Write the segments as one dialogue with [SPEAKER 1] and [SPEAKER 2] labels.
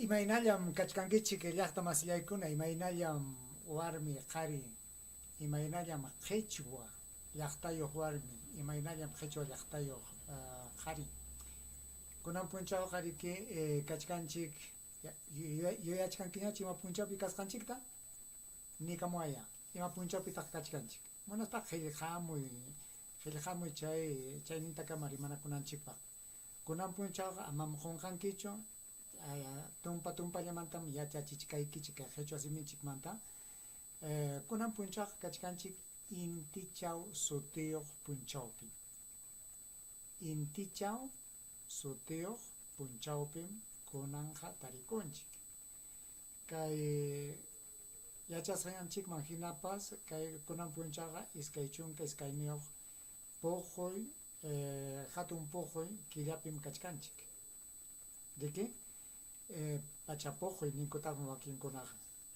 [SPEAKER 1] Imaynallam kachkankichik llaqta masillaykuna, imaynallam warmi qari, imaynallam qhichwa llaqtayuq warmi, imaynallam qhichwa llaqtayuq qari. Kunan punchawqa riki kachkanchik, yuyachkankiñachu ima punchawpi kasqanchikta? Nikamuwaya, ima punchawpitaq kachkanchik? Munaspa qillqamuy, qillqamuy chay chaynintakama rimanakunanchikpaq. Kunan punchawqa amam qunqankichu, tumpa tumpallamantam yachachichkaykichik kay qhichwa siminchikmanta. Kunan punchawqa kachkanchik Intichaw sutiyuq punchawpim. Intichaw sutiyuq punchawpim kunanqa tarikunchik. Kay yachasqanchikman hinapas kay kunan punchawqa 22 puquy hatun puquy killapim kachkanchik. Riki? Pacha puquy ninkutaqmi wakinkunaqa.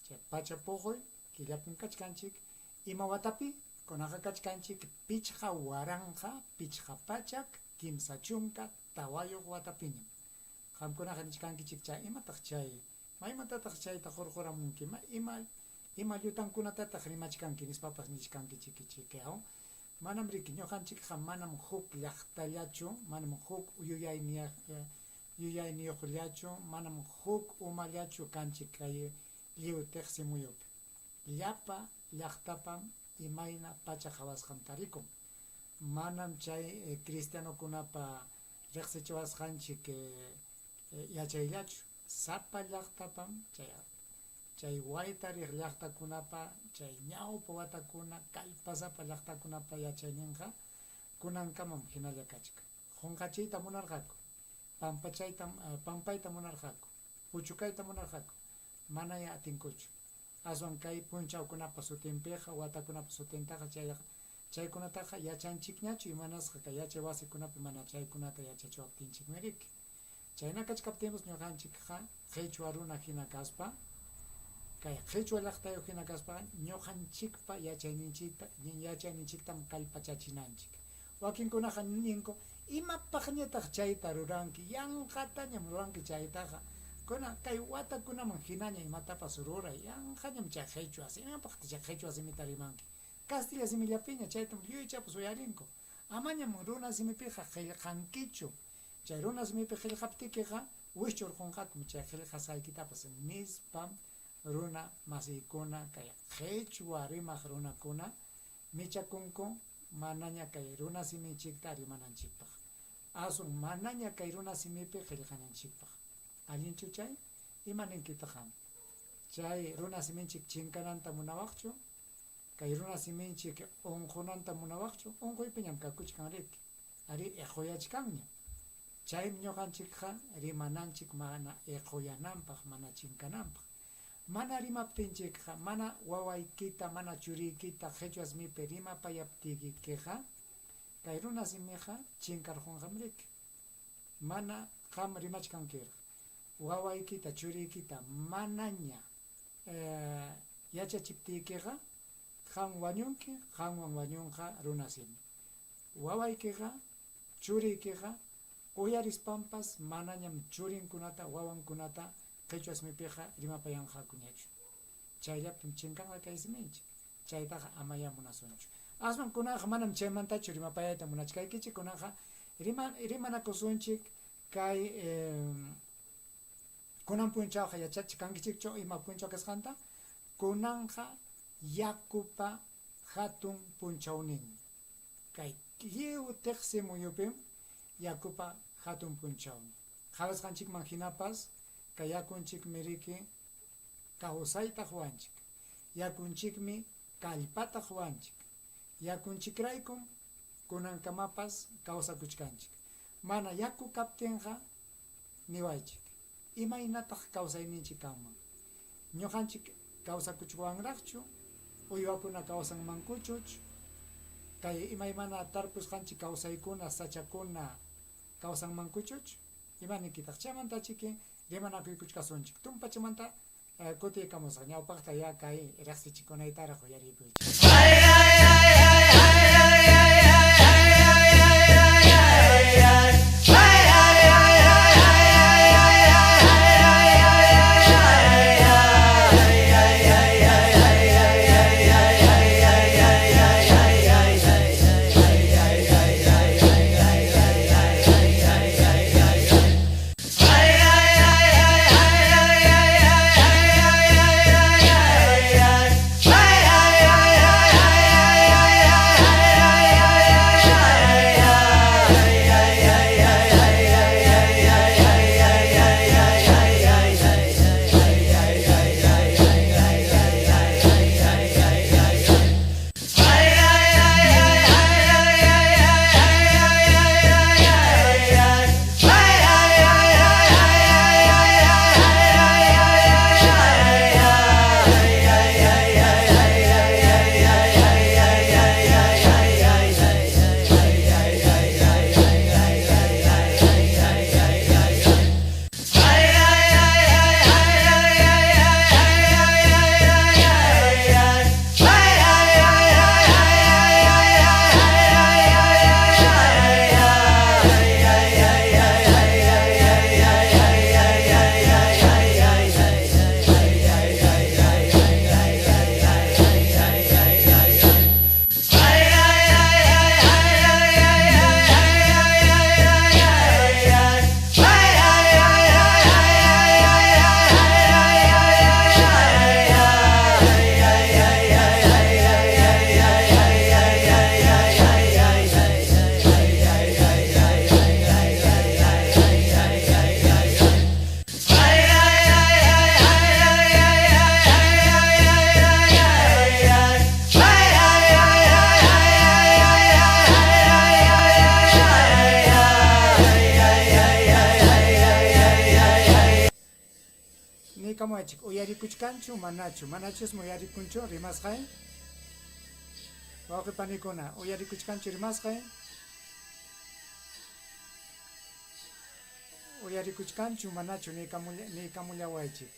[SPEAKER 1] Chay pacha puquy killapim kachkanchik. Ima watapi? Kunaqa kachkanchik 5534 watapiñam. Qamkunaqa nichkankichik chay imataq chay? Maymantataq chayta qurquramunki? Ima ima llutankunatataq rimachkanki nispapas nichkankichikichik. Manam riki, ñuqanchikqa manam huk llaqtallachu, manam huk yuyayniyuqllachu, manam huk umallachu kanchik kay lliw tiqsi muyupi. Llapa llaqtapam imayna pacha qawasqan tarikun. Manam chay cristianokunapa riqsichiwasqanchik yachayllachu. Sapa llaqtapam chay chay wayta riq llaqtakunapa chay ñawpa watakuna kallpasapa llaqtakunapa yachayninqa kunankamam hinalla kachkan. Qunqachiyta munarqaku, pampachayta pampayta munarqaku, puchukayta munarqaku, manaya atinkuchu. Aswan kay punchawkunapa sutinpiqa, watakunapa sutintaqa chayqa chaykunataqa yachanchikñachu imanasqa kay yachay wasikunapi mana chaykunata yachachiwaptinchikmi riki. Chayna kachkaptinpas ñuqanchikqa qhichwa runa hina kaspa, kay qhichwa llaqtayuq hina kaspa ñuqanchikpa yachayninchikta yachayninchiktam kallpachachinanchik. Wakinkunaqa ninku, imapaqñataq chayta ruranki, yanqatañam ruranki chaytaqa, kuna kay watakunaman hinaña imatapas ruray, yanqañam chay qhichwa simi, imapaqtaq chay qhichwa simita rimanki? Castilla simillapiña chaytam lluychapas uyarinku. Amañam runa simipiqa qillqankichu. Chay runa simipi qillqaptikiqa wischurqunqakum chay qillqasqaykitapas nispam runa masiykuna kay qhichwa rimaq runakuna michakunku manaña kay runa siminchikta rimananchikpaq, aswan manaña kay runa simipi qillqananchikpaq. Allinchu chay? Ima ninkitaq qam? Chay runa siminchik chinkananta munawaqchu? Kay runa siminchik unqunanta munawaqchu? Unquypiñam kakuchkan riki. Arí, iquyachkanñam. Chaymi ñuqanchikqa rimananchik mana iquyananpaq, mana chinkananpaq. Mana rimaptinchikqa, mana wawaykita, mana churiykita qhichwa simipi rimapayaptiykiqa, kay runa simiqa chinkarqunqam riki. Mana qam rimachkankiraq. Wawaykita, churiykita manaña yachachiptiykiqa, qam wañunki, qamwan wañunqa runa simi. Wawaykiqa, churiykiqa uyarispanpas manañam churinkunata, wawankunata qhichwa simipiqa rimapayanqakuñachu. Chayllapim chinkanqa kay siminchik. Chaytaqa amayá munasunchu. Aswan kunanqa manam chaymantachu rimapayayta munachkaykichik, kunanqa rima, rimanakusunchik kay kunan punchawqa yachachkankichikchu ima punchaw kasqanta? Kunanqa yakupa hatun punchawninmi. Kay lliw tiqsi muyupim yakupa hatun punchawnin. Qawasqanchikman hinapas kay yakunchikmi riki kawsayta quwanchik. Yakunchikmi kallpata quwanchik. Yakunchikraykum kunankamapas kawsakuchkanchik. Mana yaku kaptinqa niwaychik, imaynataq kawsayninchik kanman? Ñuqanchik kawsakuchwanraqchu? Uywakuna kawsanmankuchuch? Kay imaymana tarpusqanchik kawsaykuna, sachakuna kawsanmankuchuch? Ima ninkitaq? Chaymantachiki rimanakuykuchkasunchik. Tumpachamanta kutiykamusaq. Ñawpaqta ya kay riqsichikunaytaraq uyariykuychik. Niykamuwaychik, uyarikuchkanchu manachu? Manachusmi uyarikunchu rimasqay? Wawqi panikuna, uyarikuchkanchu rimasqay? Uyarikuchkanchu manachu niykamullawaychik.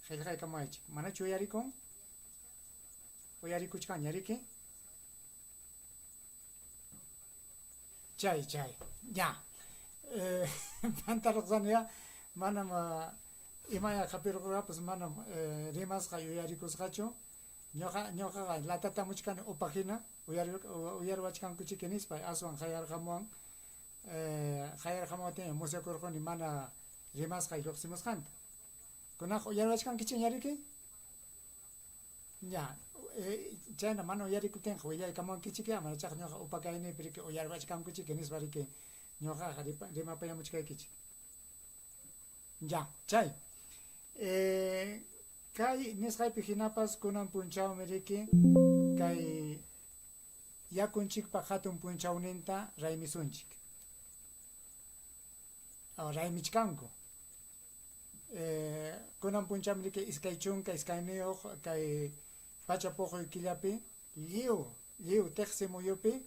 [SPEAKER 1] Qillqaykamuwaychik. Manachu uyarikun? Uyarikuchkanña riki? Chay, chay. Ya. Eh, pantarqusaniya manam imaya qapirqurqapas manam eh, rimasqa yuyarikusqachu. Ñuqa ñuqaqa latatamuchkani upa hina uyariwachkankuchiki nispa aswan qayarqamuwan eh, qayarqamuwaptinmi musyakurquni mana rimasqay lluqsimusqanta. Kunanqa uyariwachkankichikña riki? Ña, chayna mana uyarikuptinqa willaykamuwankichikyá, manachaqa ñuqa upa kayniypi riki uyariwachkankuchiki nispa riki ñuqaqa rimapayamuchkaykichik. Ya, chay. Kay nisqaypi hinapas kunan punchawmi riki kay yakunchikpa hatun punchawninta raymisunchik. Raymichkanku. Kunan punchawmi riki 22 kay pacha puquy killapi lliw lliw tiqsi muyupi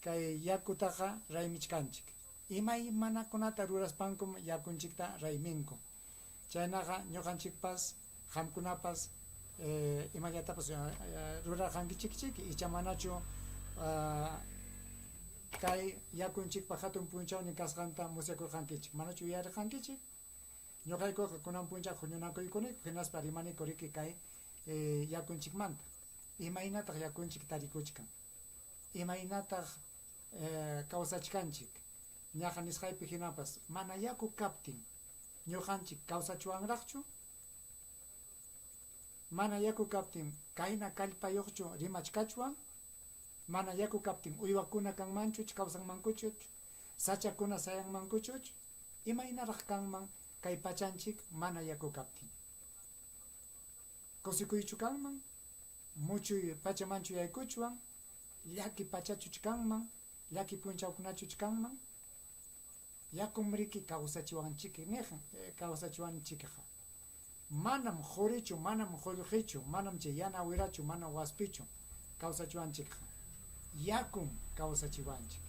[SPEAKER 1] kay yakutaqa raymichkanchik. Imaymanakunata ruraspankum yakunchikta rayminku. Chaynaqa ñuqanchikpas qamkunapas imallatapas rurarqankichikchik icha manachu kay yakunchikpa hatun punchawnin kasqanta musyakurqankichik? Manachu yuyarirqankichik? Ñuqaykuqa kunan punchaw huñunakuykuniku hinaspa rimaniku riki kay yakunchikmanta. Imaynataq yakunchik tarikuchkan? Imaynataq kawsachkanchik? Ñaqa nisqaypi hinapas mana yaku kaptin ñuqanchik kawsachuwanraqchu? Mana yaku kaptin kayna kallpayuqchu rimachkachwan? Mana yaku kaptin uywakuna kanmanchuch kawsanmankuchuch? Sachakuna sayanmankuchuch? Imaynaraq kanman kay pachanchik mana yaku kaptin? Kusikuychu kanman? Muchuy pachamanchu yaykuchwan? Llaki pachachuch kanman? Llaki punchawkunachuch kanman? Yakum riki kawsachiwanchik niq kawsachiwanchikqa. Manam qurichu, manam qullqichu, manam chay yana wirachu, manam waspichu kawsachiwanchikqa. Yakum kawsachiwanchik.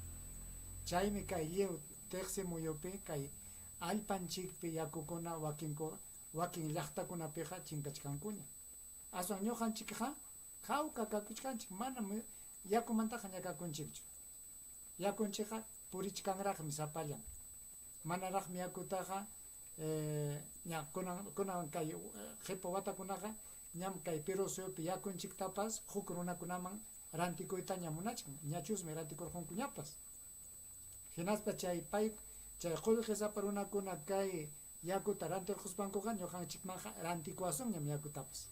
[SPEAKER 1] Chaymi kay lliw tiqsi muyupi kay allpanchikpi yakukuna wakinku wakin llaqtakunapiqa chinkachkankuña. Aswan ñuqanchikqa hawka kakuchkanchik, manam yakumantaqa ñakakunchikchu. Yakunchikqa purichkanraqmi sapallan. Manaraqmi yakutaqa ña kunan kunan kay qipa watakunaqa ñam kay Perú suyupi yakunchiktapas huk runakunaman rantikuytaña munachkan, ñachusmi rantikurqunkuñapas. Hinaspa chay pay chay qullqisapa runakuna kay yakuta rantirquspankuqa ñuqanchikmanqa rantikuwasunñam yakutapas.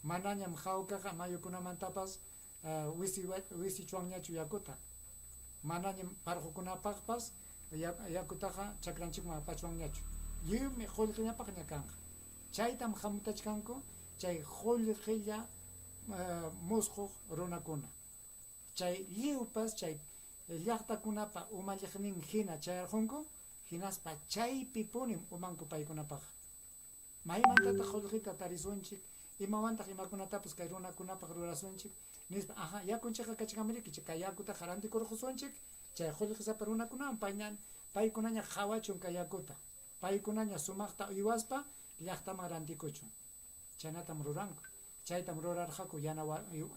[SPEAKER 1] Manañam hawkaqa mayukunamantapas wisi wisichwanñachu yakuta. Manañam parqukunapaqpas yakutaqa chakranchikman apachwanñachu. Lliwmi qullqillapaqña kanqa. Chaytam hamutachkanku chay qullqilla musquq runakuna. Chay lliwpas chay llaqtakunapa umalliqnin hina chayarqunku, hinaspa chaypipunim umanku paykunapaqqa. Maymantataq qullqita tarisunchik? Imawantaq imakunatapas kay runakunapaq rurasunchik? Nispa, aja, yakunchikqa kachkanmi riki, chay kay yakutaqa rantikurqusunchik, chay qullqisapa runakunawan payña, paykunaña qhawachun kay yakuta, paykunaña sumaqta uywaspa llaqtaman rantikuchun. Chaynatam ruranku. Chaytam rurarqaku yana,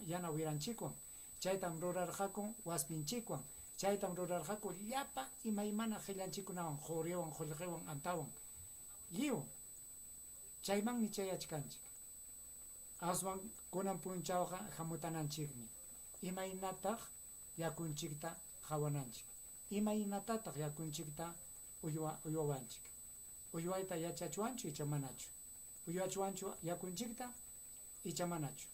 [SPEAKER 1] yana wiranchikwan, chaytam rurarqaku waspinchikwan, chaytam rurarqaku llapa imaymana qillanchikkunawan, quriwan, qullqiwan, antawan. Lliw chaymanmi chayachkanchik. Aswan kunan punchawqa hamutananchikmi. Imaynataq yakunchikta qawananchik? Imaynatataq yakunchikta uywa uywawanchik? Uywayta yachachwanchu icha manachu? Uywachwanchu yakunchikta icha manachu?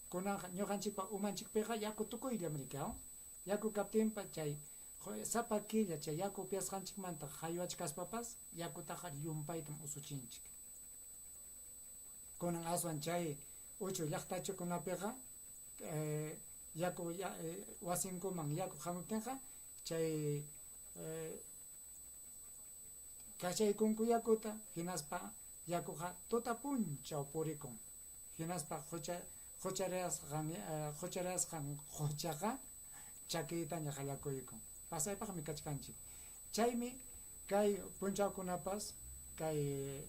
[SPEAKER 1] Kunanqa ñuqanchikpa umanchikpiqa yaku tukuyllam riki, aw? Yaku kaptinpa chay sapa killa chay yaku upyasqanchikmanta haywachkaspapas yakutaqa llumpaytam usuchinchik. Kunan aswan chay uchuy llaqtachakunapiqa yaku wasinkuman yaku hamuptinqa chay kachaykunku yakuta hinaspa. yakuqa tuta punchaw purikun. Hinaspa qucha qucharayasqan qucharayasqan quchaqa chakiytaña qallakuykun. Pasaypaqmi kachkanchik. Chaymi kay punchawkunapas kay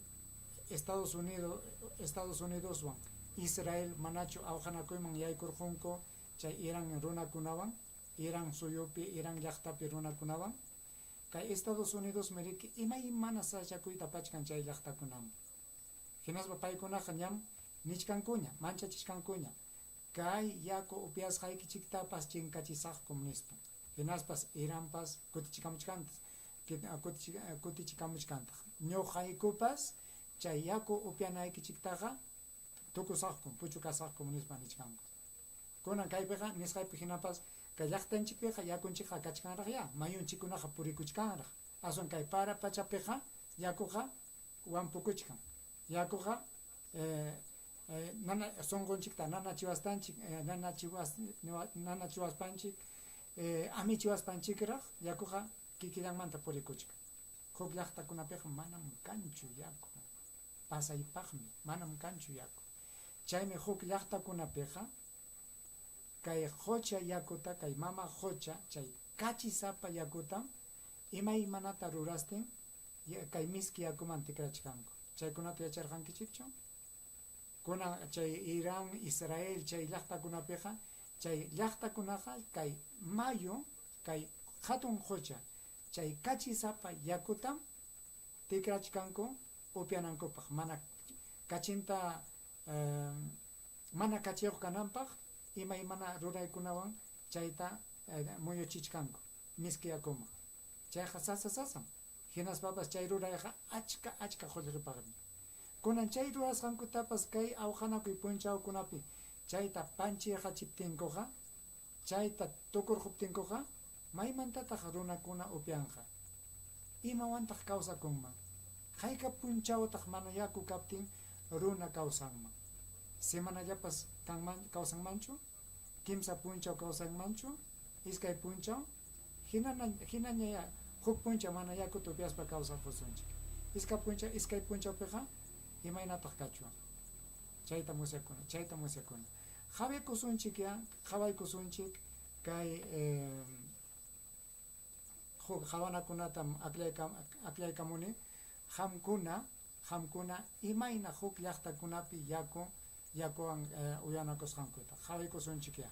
[SPEAKER 1] Estados Unidos Estados Unidoswan Israel manachu awqanakuyman yaykurqunku chay Irán runakunawan, Irán suyupi, Irán llaqtapi runakunawan? Kay Estados Unidosmi riki imaymana sasachakuyta apachkan chay llaqtakunaman. Hinaspa paykunaqa ñam nichkankuña, manchachichkankuña, kay yaku upyasqaykichiktapas chinkachisaqkum nispa. Hinaspas Iranpas kutichikamuchkantaq, kutichikamuchkantaq. Ñuqaykupas chay yaku upyanaykichiktaqa tukusaqkum, puchukasaqkum nispa nichkanku. Kunan kaypiqa nisqaypi hinapas kay llaqtanchikpiqa yakunchikqa kachkanraqyá, mayunchikkunaqa purikuchkanraq. Aswan kay para pachapiqa yakuqa wampukuchkan. Yakuqa nana sunqunchikta nanachiwastanchik nanachiwas nanachiwaspanchik amichiwaspanchikraq yakuqa kikillanmanta purikuchkan. Huk llaqtakunapiqa manam kanchu yaku. Pasaypaqmi manam kanchu yaku. Chaymi huk llaqtakunapiqa kay qucha yakuta, kay mama qucha chay kachisapa yakutam imaymanata rurastin kay miski yakuman tikrachkanku. Chaykunata yacharqankichikchu? Kunan chay Irán, Israel chay llaqtakunapiqa chay llaqtakunaqa kay mayu, kay hatun qucha chay kachisapa yakutam tikrachkanku upyanankupaq, mana kachinta mana kachiyuq kananpaq imaymana ruraykunawan chayta muyuchichkanku miski yakuman. Chayqa sasa sasam, hinaspapas chay rurayqa achka achka qullqipaqmi. Kunan chay rurasqankutapas kay awqanakuy punchawkunapi chayta panchirqachiptinkuqa, chayta tukurquptinkuqa, maymantataq runakuna upyanqa? Imawantaq kawsakunman? Hayka punchawtaq mana yaku kaptin runa kawsanman? Semanallapas kanman kawsanmanchu? Kimsa punchaw kawsanmanchu? Iskay punchaw? Hinana hinañayá huk punchaw mana yakuta upyaspa kawsakusunchik. Iska punchaw iskay punchawpiqa imaynataq kachwan? Chayta musyakuna, chayta musyakuna. Qawaykusunchikyá, qawaykusunchik kay huk qawanakunatam akllaykamuni qamkuna qamkuna imayna huk llaqtakunapi yaku yakuwan uyanakusqankuta. Qawaykusunchikyá.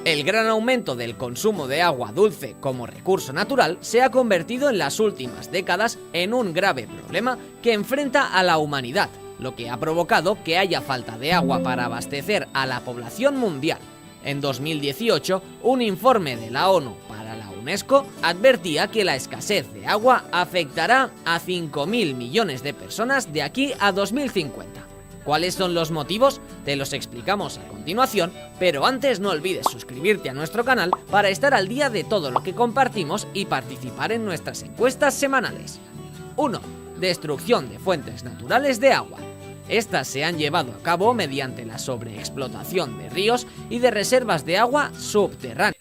[SPEAKER 2] El gran aumento del consumo de agua dulce como recurso natural se ha convertido en las últimas décadas en un grave problema que enfrenta a la humanidad, lo que ha provocado que haya falta de agua para abastecer a la población mundial. En 2018, un informe de la ONU para la UNESCO advertía que la escasez de agua afectará a 5.000 millones de personas de aquí a 2050. ¿Cuáles son los motivos? Te los explicamos a continuación, pero antes no olvides suscribirte a nuestro canal para estar al día de todo lo que compartimos y participar en nuestras encuestas semanales. 1. Destrucción de fuentes naturales de agua. Estas se han llevado a cabo mediante la sobreexplotación de ríos y de reservas de agua subterránea.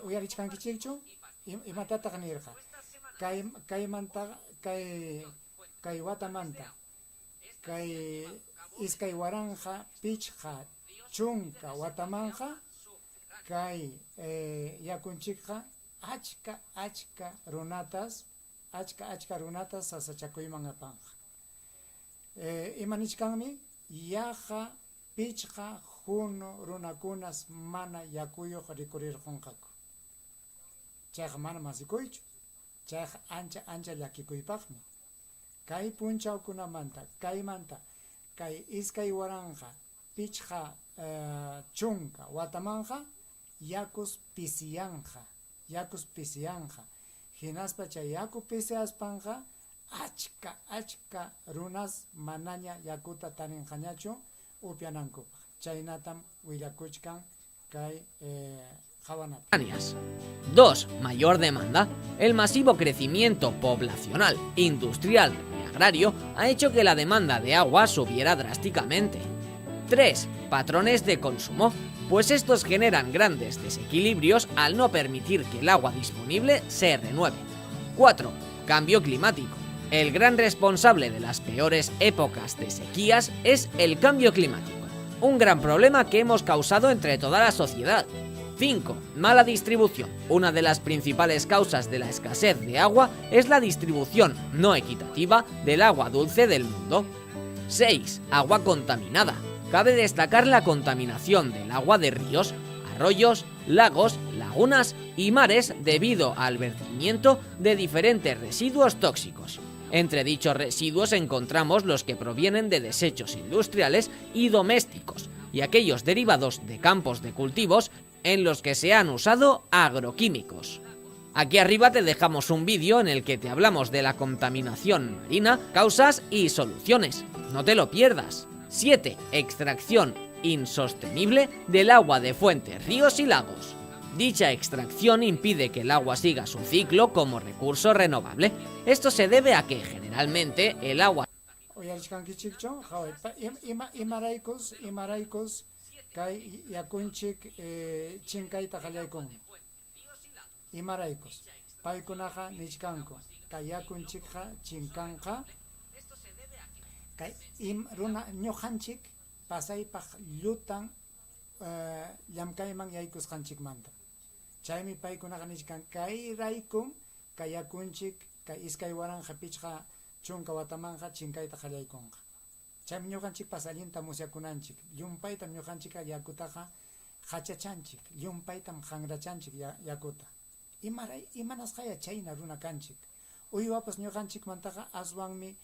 [SPEAKER 1] Uyarichkankichikchu? Imatataq nirqa? Kay kaymanta kay kay watamanta kay 2050 watamanqa kay yakunchikqa achka achka runatas achka achka runatas sasachakuyman apanqa. Ima nichkanmi? Yaqa pichqa hunu runakunas mana yakuyuq rikurirqunqaku. Chayqa manam asikuychu, chayqa ancha ancha llakikuypaqmi. Kay punchawkunamanta kaymanta kay 2050 watamanqa yakus pisiyanqa, yakus pisiyanqa. Hinaspa chay yaku pisiyaspanqa achka achka runas manaña yakuta tarinqañachu upyanankupaq. Chaynatam willakuchkan kay qawanapi.
[SPEAKER 2] 2. Mayor demanda. El masivo crecimiento poblacional, industrial y agrario ha hecho que la demanda de agua subiera drásticamente. 3. Patrones de consumo, pues estos generan grandes desequilibrios al no permitir que el agua disponible se renueve. 4. Cambio climático. El gran responsable de las peores épocas de sequías es el cambio climático, un gran problema que hemos causado entre toda la sociedad. 5. Mala distribución. Una de las principales causas de la escasez de agua es la distribución no equitativa del agua dulce del mundo. 6. Agua contaminada. Cabe destacar la contaminación del agua de ríos, arroyos, lagos, lagunas y mares debido al vertimiento de diferentes residuos tóxicos. Entre dichos residuos encontramos los que provienen de desechos industriales y domésticos y aquellos derivados de campos de cultivos en los que se han usado agroquímicos. Aquí arriba te dejamos un vídeo en el que te hablamos de la contaminación marina, causas y soluciones. No te lo pierdas. 7. Extracción insostenible del agua de fuentes, ríos y lagos. Dicha extracción impide que el agua siga su ciclo como recurso renovable. Esto se debe a que generalmente el agua
[SPEAKER 1] Uyarichkankichikchu? Qhaway, imaraykus, imaraykus kay yakunchik chinkayta qallaykunman. Imaraykus. Paykunaqa nichkanku kay yakunchikqa chinkanqa kay runa ñuqanchik pasaypaq llutan llamkayman yaykusqanchikmanta. Chaymi paykunaqa nichkan kayraykum kay yakunchik kay 2050 watamanqa chinkayta qallaykunqa. Chaymi ñuqanchikpas allinta musyakunanchik. Llumpaytam ñuqanchikqa yakutaqa qachachanchik, llumpaytam qanrachanchik yakuta. Imaray imanasqaya chayna runa kanchik. Uywapas ñuqanchikmantaqa aswanmi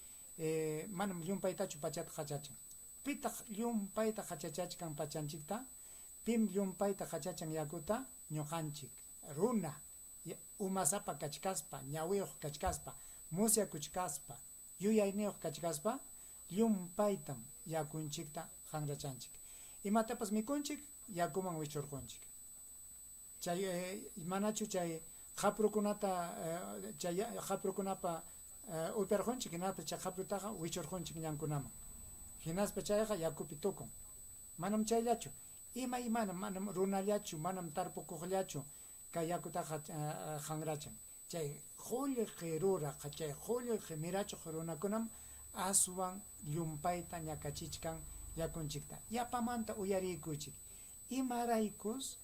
[SPEAKER 1] manam llumpaytachu pachata qachachan. Pitaq llumpayta qachachachkan pachanchikta? Pim llumpayta qachachan yakuta? Ñuqanchik. Runa umasapa kachkaspa, ñawiyuq kachkaspa, musyakuchkaspa, yuyayniyuq kachkaspa, llumpaytam yakunchikta qanrachanchik. Imatapas mikunchik, yakuman wichurqunchik. Chay manachu chay qhaprukunata chay qhaprukunapa upyarqunchik, hinaspa chay qhaprutaqa wichurqunchik ñankunaman. Hinaspa chayqa yakupi tukun. Manam chayllachu. Imaymana manam runallachu, manam tarpukuqllachu kay yakutaqa qanrachan. Chay qullqi ruraq, chay qullqi mirachuq runakunam aswan llumpayta ñakachichkan yakunchikta. Yapamanta uyariykuchik. Imaraykus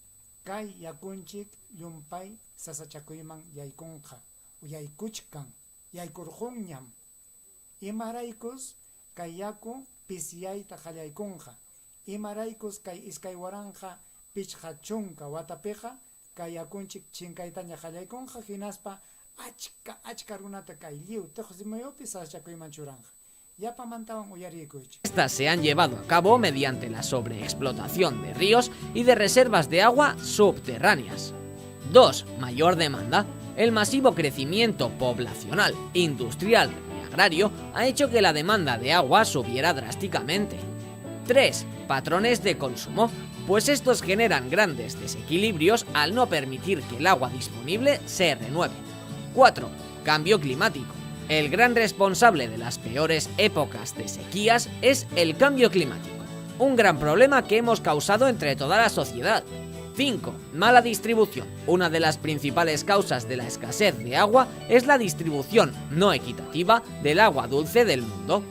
[SPEAKER 1] kay yakunchik llumpay sasachakuyman yaykunqa, yaykuchkan, yaykurqunñam. Imaraykus kay yaku pisiyayta qallaykunqa. Imaraykus kay 2050 watapiqa kay yakunchik chinkaytaña qallaykunqa, hinaspa achka achka runata kay lliw tiqsimuyupi sasachakuyman churanqa. Yapamantawan uyariykuchik.
[SPEAKER 2] Estas se han llevado a cabo mediante la sobreexplotación de ríos y de reservas de agua subterráneas. 2. Mayor demanda. El masivo crecimiento poblacional, industrial y agrario ha hecho que la demanda de agua subiera drásticamente. 3. Patrones de consumo, pues estos generan grandes desequilibrios al no permitir que el agua disponible se renueve. 4. Cambio climático. El gran responsable de las peores épocas de sequías es el cambio climático, un gran problema que hemos causado entre toda la sociedad. 5. Mala distribución. Una de las principales causas de la escasez de agua es la distribución no equitativa del agua dulce del mundo.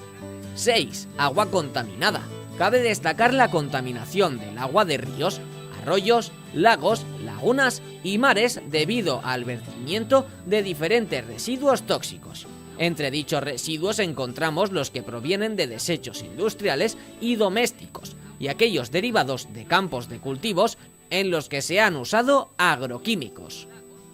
[SPEAKER 2] 6. Agua contaminada. Cabe destacar la contaminación del agua de ríos, arroyos, lagos, lagunas y mares debido al vertimiento de diferentes residuos tóxicos. Entre dichos residuos encontramos los que provienen de desechos industriales y domésticos y aquellos derivados de campos de cultivos en los que se han usado agroquímicos.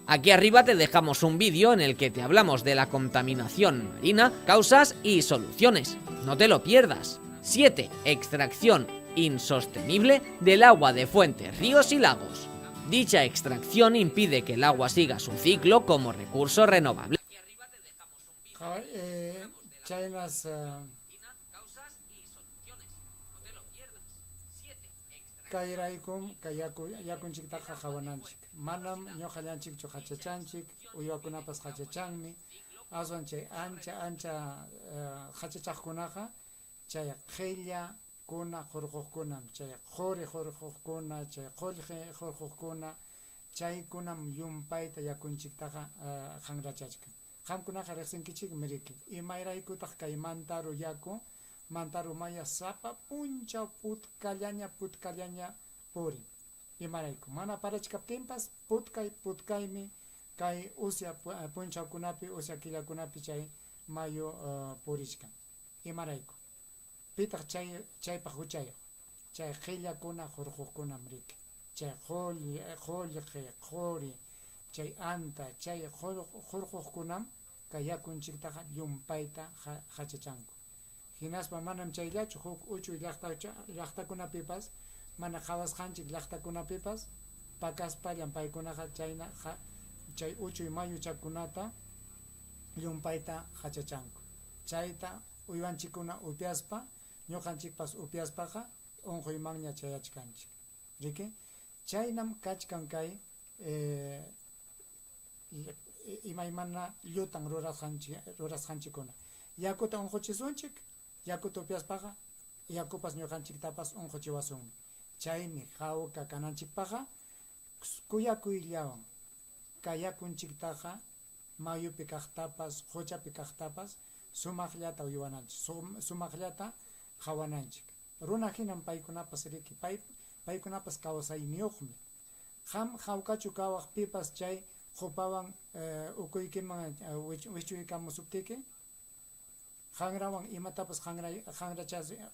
[SPEAKER 2] Aquí arriba te dejamos un vídeo en el que te hablamos de la contaminación marina, causas y soluciones. No te lo pierdas. 7. Extracción insostenible del agua de fuentes, ríos y lagos. Dicha extracción impide que el agua siga su ciclo como recurso renovable.
[SPEAKER 1] Chaynas kayraykum kay yakunchiktaqa qawananchik. Manam ñuqallanchikchu qachachanchik, uywakunapas qachachanmi. Aswan chay ancha ancha qachachaqkunaqa chay qhilla Kuna hurquqkunam, chay quri hurquqkuna, chay qullqi hurquqkuna, chaykunam llumpayta yakunchiktaqa qanrachachkan. Qamkunaqa riqsinkichikmi riki, imaraykutaq kay Mantaru yaku, Mantaru maya sapa punchaw putkallaña putkallaña purin? Imarayku? Mana parachkaptinpas putkay putkaymi kay usya punchawkunapi, usya killakunapi chay mayu purichkan. Imarayku? Pitaq chay chaypaq huchayuq? Chay qillakuna hurquqkunam riki. Chay qullqi, quri, chay anta, chay hurquqkunam kay yakunchiktaqa llumpayta hachachanku. Hinaspa manam chayllachu, huk uchuy llaqtakunapipas, mana qawasqanchik llaqtakunapipas pakaspallam paykunaqa chayna chay uchuy mayuchakunata llumpayta hachachanku. Chayta uywanchikkuna upyaspa, ñuqanchikpas upyaspaqa unquymanña chayachkanchik. Riki? Chaynam kachkan kay imaymana llutan rurasqanchikkuna. Yakuta unquchisunchik, yakuta upyaspaqa yakupas ñuqanchiktapas unquchiwasunmi. Chaymi hawka kananchikpaqqa kuyakuyllawan kay yakunchiktaqa mayupi kaqtapas, quchapi kaqtapas sumaqllata uywananchik, sumaqllata qawananchik. Runa hinam paykunapas riki, paykunapas kawsayniyuqmi. Qam hawkachu kawaq pipas chay qupawan ukuykiman wichuykamusuptiki? Qanrawan imatapas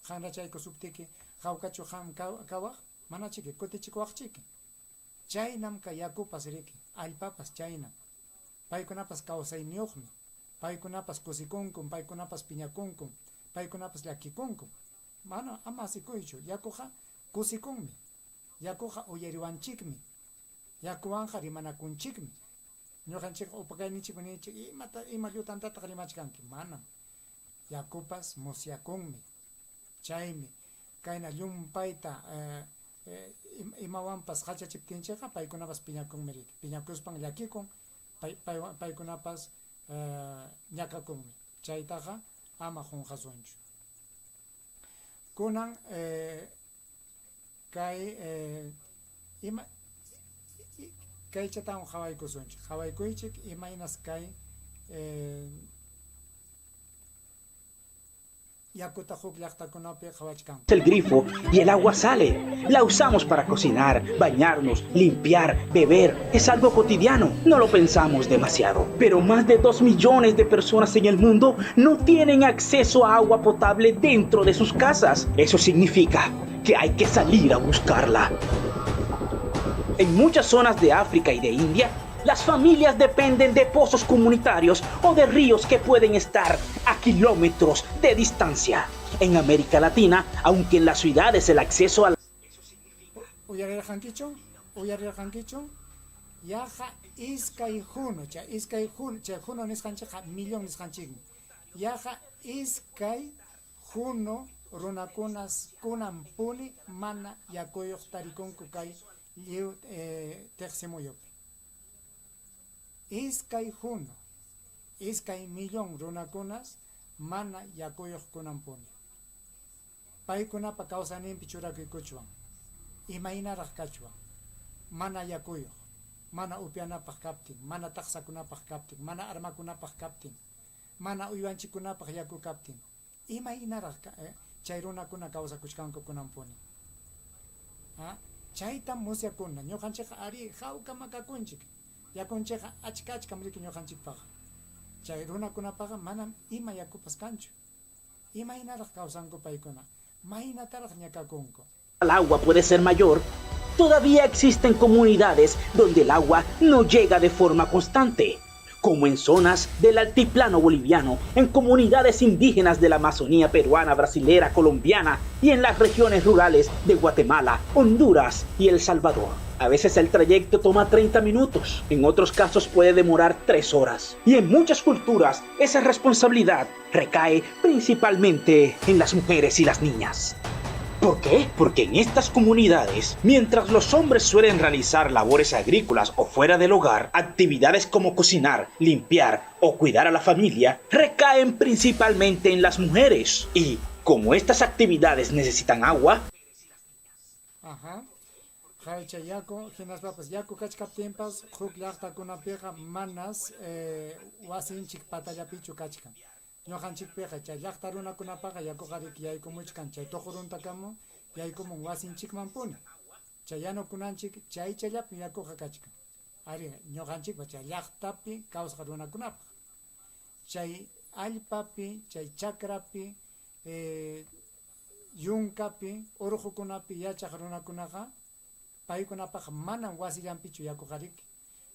[SPEAKER 1] qanrachaykusuptiki hawkachu qam kawaq? Manachiki, kutichikuwaqchiki. Chaynam kay yakupas riki, allpapas chaynam. Paykunapas kawsayniyuqmi. Paykunapas kusikunkum, paykunapas piñakunkum, paykunapas llakikunkum. Mana, ama asikuychu, yakuqa kusikunmi. Yakuqa uyariwanchikmi. Yakuwanqa rimanakunchikmi. Ñuqanchikqa upakayninchikmi ninchik, imata, ima llutantataq rimachkanki? Manam. Yakupas musyakunmi. Chaymi kayna llumpayta imawanpas qachachiptinchikqa paykunapas piñakunmi riki. Piñakuspan llakikun, paykunapas ñakakunmi. Chaytaqa ama qunqasunchu. Kunan kay ima kaychatawan qhawaykusunchik. Qhawaykuychik imaynas kay yakuta huk llaqtakunapi qhawachkanku.
[SPEAKER 3] El grifo y el agua sale. La usamos para cocinar, bañarnos, limpiar, beber. Es algo cotidiano, no lo pensamos demasiado. Pero más de 2 millones de personas en el mundo no tienen acceso a agua potable dentro de sus casas. Eso significa que hay que salir a buscarla. En muchas zonas de África y de India, las familias dependen de pozos comunitarios o de ríos que pueden estar a kilómetros de distancia. En América Latina, aunque en las ciudades el acceso a la
[SPEAKER 1] Uyarirqankichu? Uyarirqankichu? Yaqa iskay hunu, chay iskay hunu, chay hunu nisqanchikqa millón nisqanchikmi. Yaqa iskay hunu runakunas kunanpuni mana yakuyuq tarikunku kay lliw tiqsimuyupi. Iskay hunu, iskay millón runakunas mana yakuyuq kunanpuni. Paykunapa kawsayninpi churakuykuchwan, imaynaraq kachwan, mana yakuyuq, mana upyanapaq kaptin, mana taqsakunapaq kaptin, mana armakunapaq kaptin, mana uywanchikkunapaq yaku kaptin, imaynaraq chay runakuna kawsakuchkanku kunanpuni. Chaytam musyakuna, ñuqanchikqa arí hawka makakunchik, yakunchikqa achka achkam riki ñuqanchikpaqa. Chay runakunapaqa manam ima yakupas kanchu. Imaynaraq kawsanku paykuna, maynataraq ñakakunku.
[SPEAKER 3] Al agua puede ser mayor, todavía existen comunidades donde el agua no llega de forma constante, como en zonas del altiplano boliviano, en comunidades indígenas de la Amazonía peruana, brasilera, colombiana y en las regiones rurales de Guatemala, Honduras y El Salvador. A veces el trayecto toma 30 minutos, en otros casos puede demorar 3 horas. Y en muchas culturas esa responsabilidad recae principalmente en las mujeres y las niñas. ¿Por qué? Porque en estas comunidades, mientras los hombres suelen realizar labores agrícolas o fuera del hogar, actividades como cocinar, limpiar o cuidar a la familia recaen principalmente en las mujeres. Y Como estas actividades necesitan agua,
[SPEAKER 1] Aha. Qhawcha yaku, hinaspapas yaku kachkaptinpas huk llaqtakunapiqa manas wasinchik patallapichu kachkan. Ñuqanchikpiqa chay llaqta runakunapaqa yakuqa riki yaykumuchkan chay tuquruntakama yaykumun wasinchikmanpuni. Chay yanukunanchik chaychallapim yakuqa kachkan. Ari, ñuqanchikpa chay llaqtapi kawsaq runakunapaq. Chay allpapi, chay chakrapi, yunkapi, urqukunapi yachaq runakunaqa paykunapaqqa manam wasillanpichu yakuqa riki.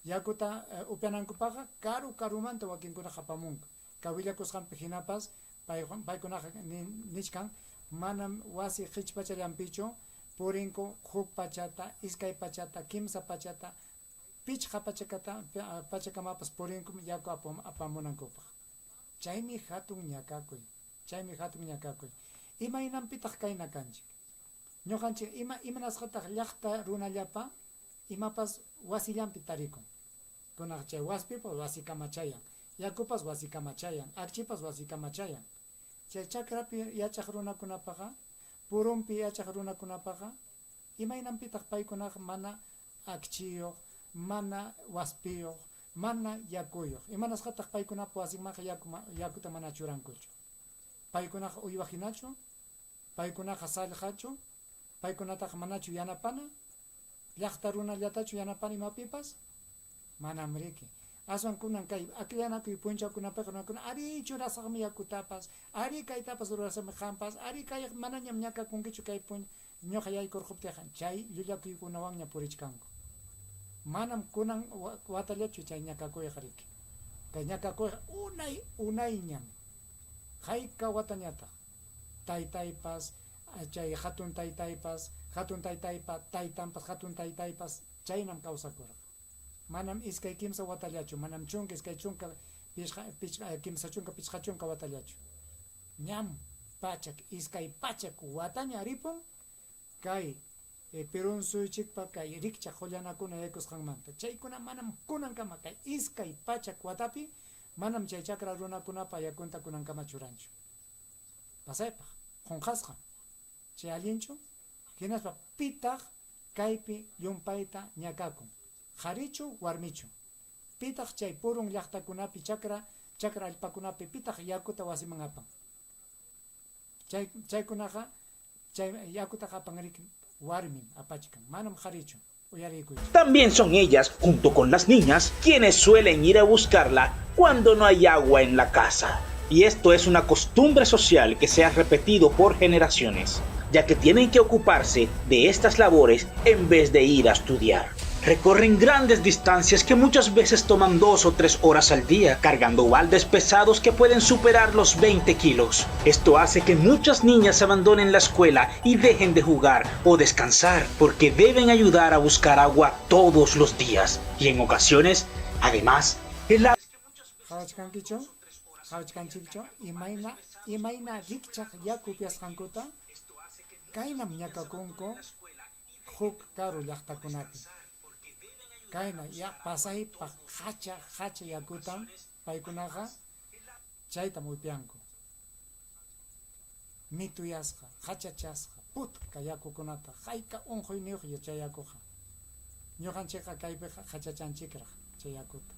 [SPEAKER 1] Yakuta upyanankupaqqa karu karumanta wakinkunaqa apamunku. Kay willakusqanpi hinapas paykunaqa nichkan manam wasi qichpachallanpichu purinku huk pachata, iskay pachata, kimsa pachata, pichqa pachakamapas purinkum yaku apamunankupaq. Chaymi hatun ñakakuy. Chaymi hatun ñakakuy. Imaynanpitaq kayna kanchik? Ñuqanchik ima imanasqataq llaqta runallapa imapas wasillanpi tarikun? Kunaq chay waspipas wasikama chayan, yakupas wasikama chayan, akchipas wasikama chayan. Chay chakrapi yachaq runakunapaqa, purunpi yachaq runakunapaqa, imaynanpitaq paykunaqa mana akchiyuq, mana waspiyuq, mana yakuyuq? Imanasqataq paykunapa wasinmanqa yakuta mana churankuchu? Paykunaqa uywa hinachu? Paykunaqa sallqachu? Paykunataqa manachu yanapana? Llaqta runallatachu yanapana imapipas? Manam riki. Aswan kunan kay akllanakuy punchawkunapiqa runakuna arí churasaqmi yakutapas, arí kaytapas rurasaqmi qampas, arí kay manañam ñakakunkichu kay ñuqa yaykurquptiyqa, chay llullakuykunawanña purichkanku. Manam kunan watallachu chay ñakakuyqa riki. Kay ñakakuyqa unay unayñam. Hayka watañataq taytaypas, chay hatun taytaypas, hatun taytaypa taytanpas, hatun taytaypas chaynam kawsakurqa. Manam iskay kimsa watallachu, manam chunka, iskay chunka, pichqa, pichqa, kimsa chunka, pichqa chunka watallachu. Ñam pachak, iskay pachak wataña ripun kay Perunsuychikpa kay rikchaq qullanakuna yaykusqanmanta. Chaykuna manam kunankama kay iskay pachak watapi manam chay chakra runakunapa yakunta kunankama churanchu. Pasaypaq, qunqasqa. Chay allinchu? Hinaspa pitaq kaypi llumpayta ñakakun? Qharichu, warmichu? Pitaq chay purun llaqtakunapi chakra chakra allpakunapi pitaq yakuta wasiman apan? Chay chaykunaqa chay yakutaqa apanriki warmim apachkan, manam qharichu. Uyariykuychik.
[SPEAKER 3] También son ellas, junto con las niñas, quienes suelen ir a buscarla cuando no hay agua en la casa. Y esto es una costumbre social que se ha repetido por generaciones, ya que tienen que ocuparse de estas labores en vez de ir a estudiar. Recorren grandes distancias que muchas veces toman 2 o 3 horas al día, cargando baldes pesados que pueden superar los 20 kilos. Esto hace que muchas niñas abandonen la escuela y dejen de jugar o descansar, porque deben ayudar a buscar agua todos los días. Y en ocasiones, además, el agua
[SPEAKER 1] Qhawachkankichu? Qhawachkanchikchu? Imayna imayna rikchaq yaku upyasqankuta? Kaynam ñakakunku huk karu llaqtakunapi. Kayna ya pasaypaq hacha hacha yakutam paykunaqa chaytam upyanku. Mituyasqa, hachachasqa, putka yakukunata, hayka unquyniyuq chay yakuqa. Ñuqanchikqa kaypiqa hachachanchikraq chay yakuta.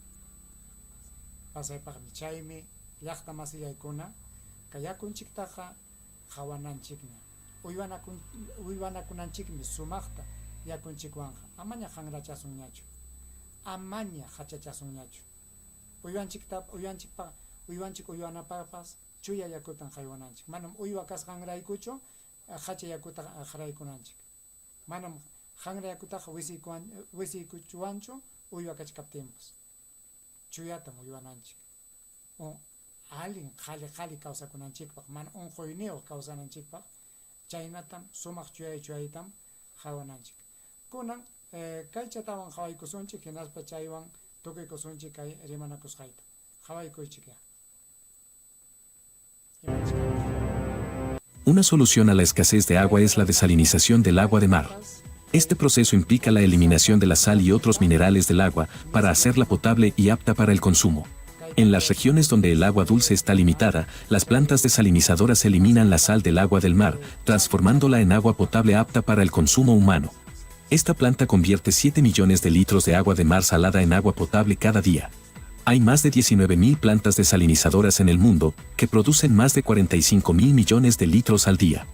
[SPEAKER 1] Pasaypaqmi chaymi llaqta masillaykuna kay yakunchiktaqa qhawananchikña. Uywanakunanchikmi sumaqta yakunchikwanqa. Amaña qanrachasunñachu. Amaña hachachasunñachu. Uywanchikta uywanchikpa uywanchik uywanapaqpas chuya yakutan haywananchik. Manam uywa kasqanraykuchu hacha yakuta qaraykunanchik. Manam qanra yakutaqa wisiykuchwanchu uywa kachkaptinpas. Chuyatam uywananchik. Allin qhali qhali kawsakunanchikpaq, mana unquyniyuq kawsananchikpaq chaynatam sumaq chuyay chuyaytam qhawananchik. Kunan kaychatawan qhawaykusunchik hinaspa chaywan tukuykusunchik kay rimanakusqayta. Qhawaykuychik ya.
[SPEAKER 4] Una solución a la escasez de agua es la desalinización del agua de mar. Este proceso implica la eliminación de la sal y otros minerales del agua para hacerla potable y apta para el consumo. En las regiones donde el agua dulce está limitada, las plantas desalinizadoras eliminan la sal del agua del mar, transformándola en agua potable apta para el consumo humano. Esta planta convierte 7 millones de litros de agua de mar salada en agua potable cada día. Hay más de 19.000 plantas desalinizadoras en el mundo, que producen más de 45.000 millones de litros al día.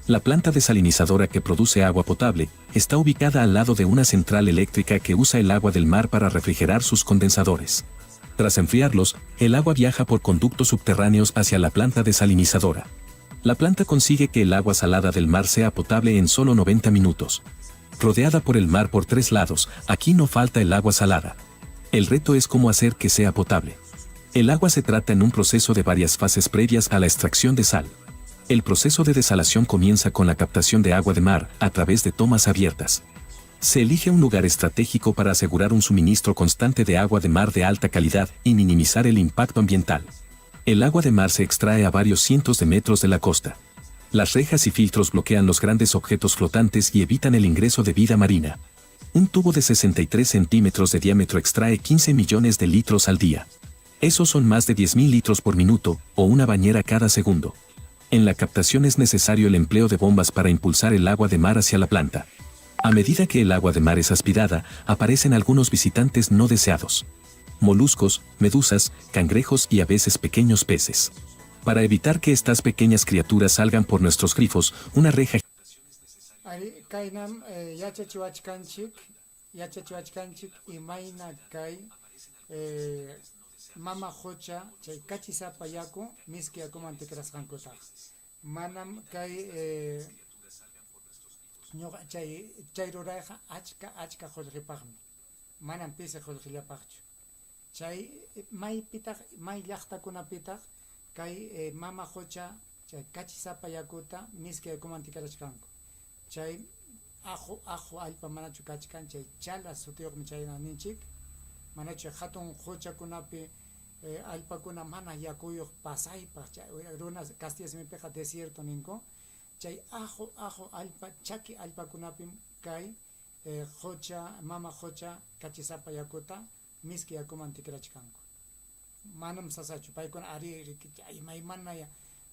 [SPEAKER 4] La planta desalinizadora que produce agua potable está ubicada al lado de una central eléctrica que usa el agua del mar para refrigerar sus condensadores. Tras enfriarlos, el agua viaja por conductos subterráneos hacia la planta desalinizadora. La planta consigue que el agua salada del mar sea potable en solo 90 minutos. Rodeada por el mar por tres lados, aquí no falta el agua salada. El reto es cómo hacer que sea potable. El agua se trata en un proceso de varias fases previas a la extracción de sal. El proceso de desalación comienza con la captación de agua de mar a través de tomas abiertas. Se elige un lugar estratégico para asegurar un suministro constante de agua de mar de alta calidad y minimizar el impacto ambiental. El agua de mar se extrae a varios cientos de metros de la costa. Las rejas y filtros bloquean los grandes objetos flotantes y evitan el ingreso de vida marina. Un tubo de 63 centímetros de diámetro extrae 15 millones de litros al día. Esos son más de 10.000 litros por minuto, o una bañera cada segundo. En la captación es necesario el empleo de bombas para impulsar el agua de mar hacia la planta. A medida que el agua de mar es aspirada, aparecen algunos visitantes no deseados. Moluscos, medusas, cangrejos y a veces pequeños peces. Para evitar que estas pequeñas criaturas salgan por nuestros grifos, una reja
[SPEAKER 1] Arí, kaynam yachachiwachkanchik, yachachiwachkanchik imayna kay mama qucha chay kachisapa yaku miski yakuman tikrasqankutaqa. Manam kay ñuqa chay chay rurayqa achka achka qullqipaqmi, manam pisi qullqillapaqchu. Chay maypitaq may llaqtakunapitaq kay mama qucha chay kachisapa yakuta miski yakuman tikrachkanku. Chay aqu aqu allpa manachu kachkan chay chala sutiyuqmi chayna ninchik, manachu hatun quchakunapi allpakuna mana yakuyuq pasaypaq chay runa castilla simipiqa desierto ninku, chay aqu aqu allpa chaki allpakunapim kay qucha mama qucha kachisapa yakuta miski yakuman tikrachkanku. Manam sasachu paykuna arí imaymana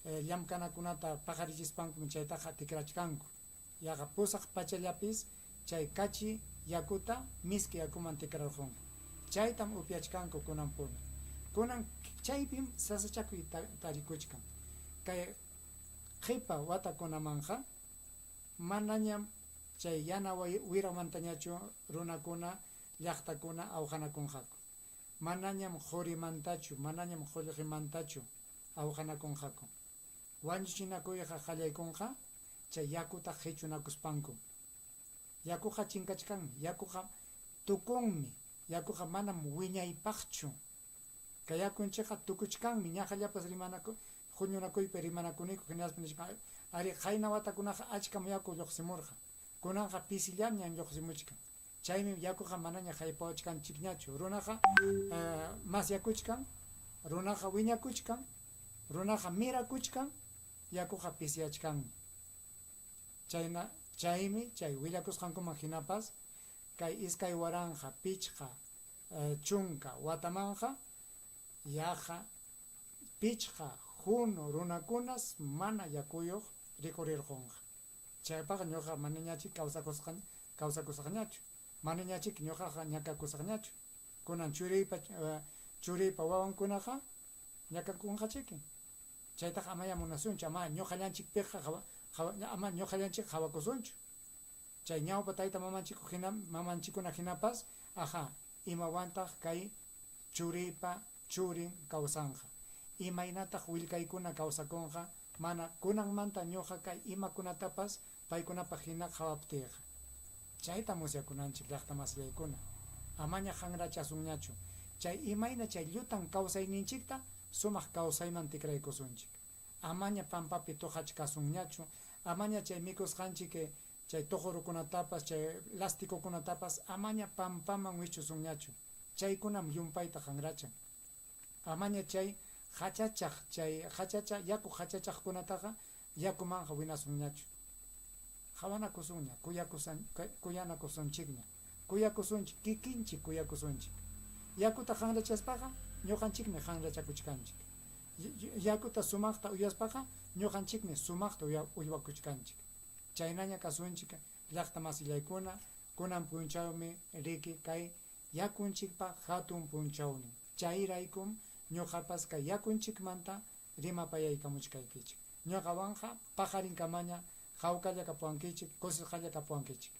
[SPEAKER 1] llamkanakunata paqarichispankum chaytaqa tikrachkanku. Yaqa pusaq pachallapis chay kachi yakuta miski yakuman tikrarqunku. Chaytam upyachkanku kunanpuni. Kunan chaypim sasachakuy tarikuchkan. Kay qipa watakunamanqa manañam chay yana wiramantañachu runakuna llaqtakuna awqanakunqaku. Manañam qurimantachu, manañam qullqimantachu awqanakunqaku. Wañuchinakuyqa qallaykunqa chay yakuta qichunakuspankum. Yakuqa chinkachkanmi, yakuqa tukunmi, yakuqa manam wiñaypaqchu. Kay yakunchikqa tukuchkanmi, ñaqallapas rimanaku huñunakuypi rimanakuniku hinaspa nichkan arí qayna watakunaqa achkam yaku lluqsimurqa, kunanqa pisillañam lluqsimuchkan. Chaymi yakuqa manaña haypawachkanchikñachu. Runaqa masyakuchkan, runaqa wiñakuchkan, runaqa mirakuchkan, yakuqa pisiyachkanmi. Chayna chaymi chay willakusqankuman hinapas kay 2050 watamanqa yaqa pichqa hunu runakunas mana yakuyuq rikurirqunqa. Chaypaq ñuqa manañachik kawsakusqan kawsakusaqñachu, manañachik ñuqaqa ñakakusaqñachu. Kunan churiypa churiypa wawankunaqa ñakakunqachiki. Chaytaqa amaya munasunchu, ama ñuqallanchikpiqa ama ñuqallanchik qhawakusunchu. Chay ñawpa tayta mamanchik hina mamanchikkuna hinapas, aja, imawantaq kay churiypa churin kawsanqa. Imaynataq willkaykuna kawsakunqa mana kunanmanta ñuqa kay imakunatapas paykunapaq hina qhawaptiyqa. Chayta musyakunanchik llaqta masillaykuna. Amaña hanrachasunñachu. Chay imayna chay llutan kawsayninchikta sumaq kawsayman tikraykusunchik. Amaña pampapi tuqachkasunñachu, amaña chay mikusqanchik chay tuqurukunatapas, chay lastikukunatapas amaña pampaman wichusunñachu. Chaykunam llumpayta hanrachan. Amaña chay hachachaq, chay hachacha yaku hachachaqkunataqa yakumanqa winasunñachu. Qhawanakusunña, kuyanakusunchikña. Kuyakusunchik, kikinchik kuyakusunchik. Yakuta hanrachaspaqa ñuqanchikmi qanrachakuchkanchik. Yakuta sumaqta uyaspaqa ñuqanchikmi sumaqta uywakuchkanchik. Chaynaña kasunchik llaqta masillaykuna, kunan punchawmi riki kay yakunchikpa hatun punchawnin. Chayraykum ñuqapas kay yakunchikmanta rimapayaykamuchkaykichik. Ñuqawanqa paqarinkamaña hawkalla kapuwankichik, kusisqalla kapuwankichik.